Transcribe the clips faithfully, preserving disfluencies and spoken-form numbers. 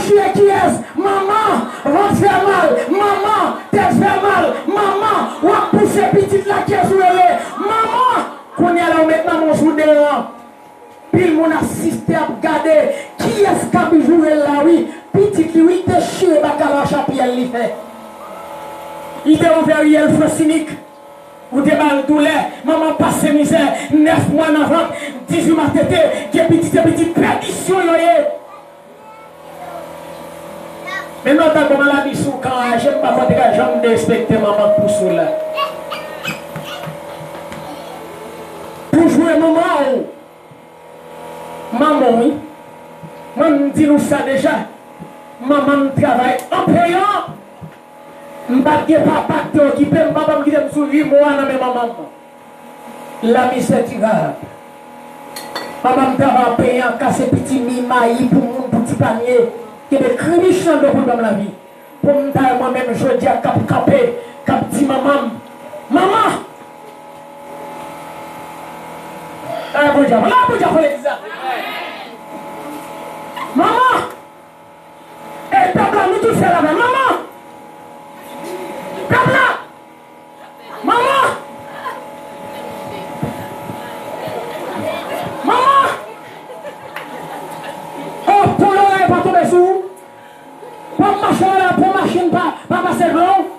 Chire kiyès? Manman, vant fè mal. Manman, tèt fè mal. Manman, w ap pouse pitit la, kiyès ou rele? Manman! Kounye a la ou met manman w sou deran. Pil moun asiste ap gade. Kiyès k ap joure l la wi? Pitit li wi, dechire bakala chapyèl li fè. Li te ouvè riyèl Frans Inik. Ou te ba l doulè. Manman pase mizè. Nèf mwa nan vant. Dizuit mwa tete. Gen pitit, se pitit pèdisyon yo ye. Men non, tankou maladi sou kan aje, m pa kwè te ka janm derespekte manman k pouse w la. Pou jwe manman w. Manman w, wi. Mwen, m di nou sa deja. Manman m travay an peyan. M pa t gen papa k te okipe m, papa m kite m sou rimò a nan men manman m. Lamizè dirab. Manman m travay an peyan, kase pitimi, mayi pou moun, pou ti panye. Kenbe kribich nan do pou l ban m lavi. Pou m ta wè mwen menm jodi a k ap kanpe, k ap di manman m, manman! Ay, Bondye, la Bondye fè legliz la. Manman! E pèp la, nou tout fè lavè. Manman! Pèp la! Manman! Manman! O, pou loray pa tonbe sou ou. Pou mache la, pou machin pa, pa pase devan w.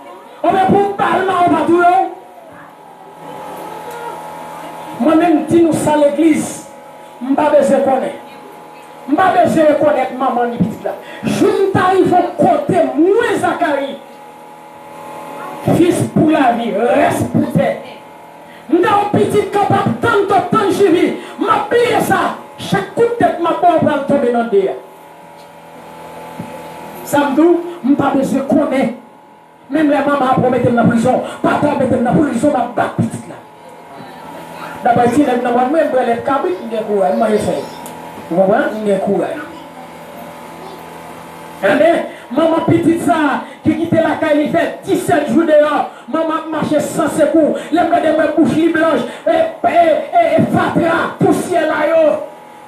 Oubyen pou bal mawon pa touye w. Mwen menm, di nou sa legliz, m pa bezwen konnen. M pa bezwen rekonèt manman ni pitit la. Jou m ta rive yon kote, mwen Zakari, fis pou lavi, rès pou tè. M ta yon pitit k ap tann to, tann jivi. M ap bliye sa. Chak kout tèt m ap ba w pral tonbe nan de a. Sa m di w, m pa bezwen konnen. Menm lè manman ap mete m nan prizon, papa ap mete m nan prizon, m ap bat pitit la. Daprè ti nèg nan mòn mwen, m bwè lèt kabrit, m gen kouraj, m manje fèy. Ou konprann? M gen kouraj. Enben, manman pitit sa a ki kite lakay li fè disèt jou deyò, manman ap mache san sekou. Lè m gade, m wè bouch li blanch, e, e, e, e fatra, pousyè la yo.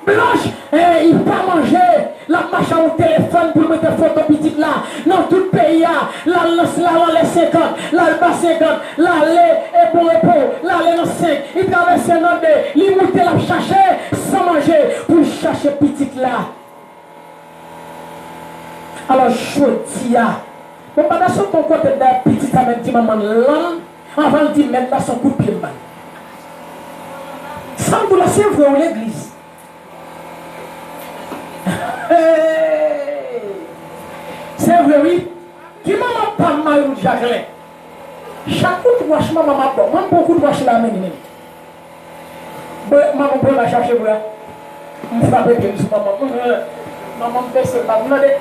Blanch, e, li pa manje, l ap mache ak yon telefòn pou l mete foto pitit la nan tout peyi a. L al nan, l al anlè senkant, l al ba senkant, l ale, e, Bon Repo, l ale nan senk, li travèse nan de, li moute, l ap chache san manje pou l chache pitit la. Alò, jodi a, bon, m pa ta sot yon kote dayè pitit sa menm ti manman l lan, anvan l di mèt la, se yon kout pye m ba l. Sa m di w la, se vre wi legliz. Hey! Se vre wi. Ki manman pa m Marie Ruth Jacquelin? Chak kout wòch manman m ap ba w, mwen m pran kout wòch la, men li menm. Bon, manman m pran m al chache vre. M frape pye m sou manman m. Manman m bese m pa tande.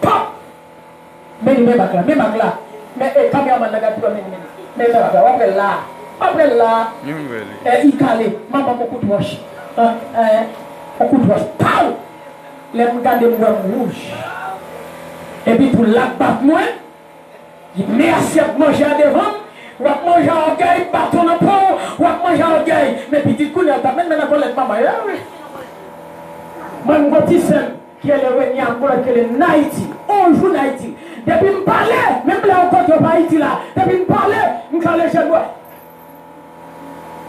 Pap! Men li, men bak la, men bak la. Men, e, kameramann nan gad pran men, men, men, men bak la. W ap wè l la. W ap wè l la. Li m vre li. E, li kale. Manman m yon kout wòch. An, en, yon kout wòch. Paw! Lè m gade m wè m wouj. Epi tou l ap bat mwen. Li men asyèt manje a devan m. W ap manje a ògèy, baton nan po w. W ap manje a ògèy. Men pitit kounye a l t ap met men nan kòlèt manman yo, wi. Mwen, m gon ti sè m ki rele Renia, m gon lòt ki rele Nayiti. On jou Nayiti. Depi m pale, menm lè yon kote yo pa Ayiti la, depi m pale, m kale je m wè.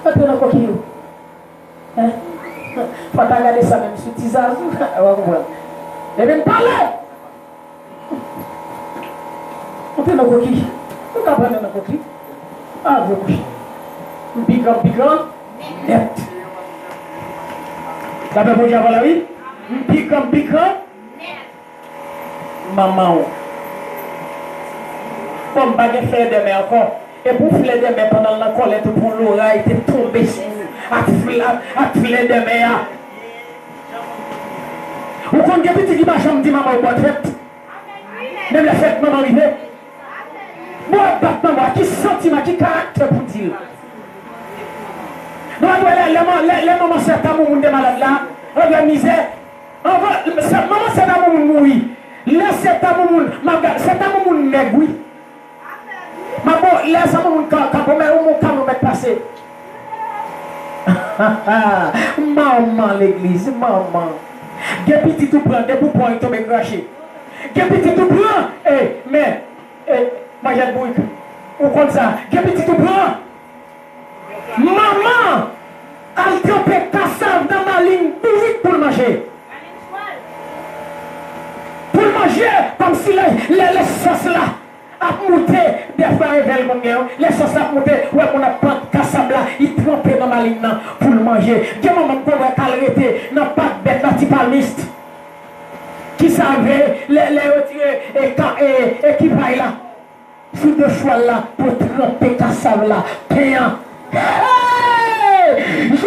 Antre nan koki yo. Hein? Fò ta gade sa menm sou ti zazou. W ap konprann. Depi m pale, antre nan koki. Ou ka pran nan koki. A, gwo kouche. M pi gran, m pi gran. Nèt. Dapre Bondye avè la, wi. M pi gran, m pi gran. Manman w. Bon, m pa gen flè dèmen ankò. E pou flè dèmen, pandan l nan kòlèt, ou pran loray te tonbe sou ou ak fl-, ak, ak flè dèmen a. Ou konn gen pitit ki pa janm di manman yo bòn fèt. Menm lè fèt manman rive. Bon, w ap bat manman, ki santiman, ki karaktè pou di l? Nou ap wè lè, lè, lè, lè manman sè Tamoumoun te malad la, w ap wè mizè. Anvan, sè, manman sè Tamoumoun mouri. Lè sè Tamoumoun, m ap gad, sè Tamoumoun nèg, wi. M ap bon, lè sè Tamoumoun ka, ka bon, men ou moun kamyon mèt pase. Manman legliz, manman. Gen pitit ou pran, depi w pran, li tonbe krache. Gen pitit ou pran, e, men, e, manjèt bourik. Ou konn sa. Gen pitit ou pran. Manman al tranpe kasav nan malin bourik pou l manje. Pou l manje, kòmsi lè, lè, lè sòs la ap moute, dèfwa revèl konn gen yon, lè sòs la ap moute, wè moun ap pran kasab la, li tranpe nan malin nan pou l manje. Gen manman m konn wè k al rete nan pak bèt la, ti palmist. Ki save, lè, lè yo tire e, ka, e, e kipay la sou do chwal la pou tranpe kasav la, pen an.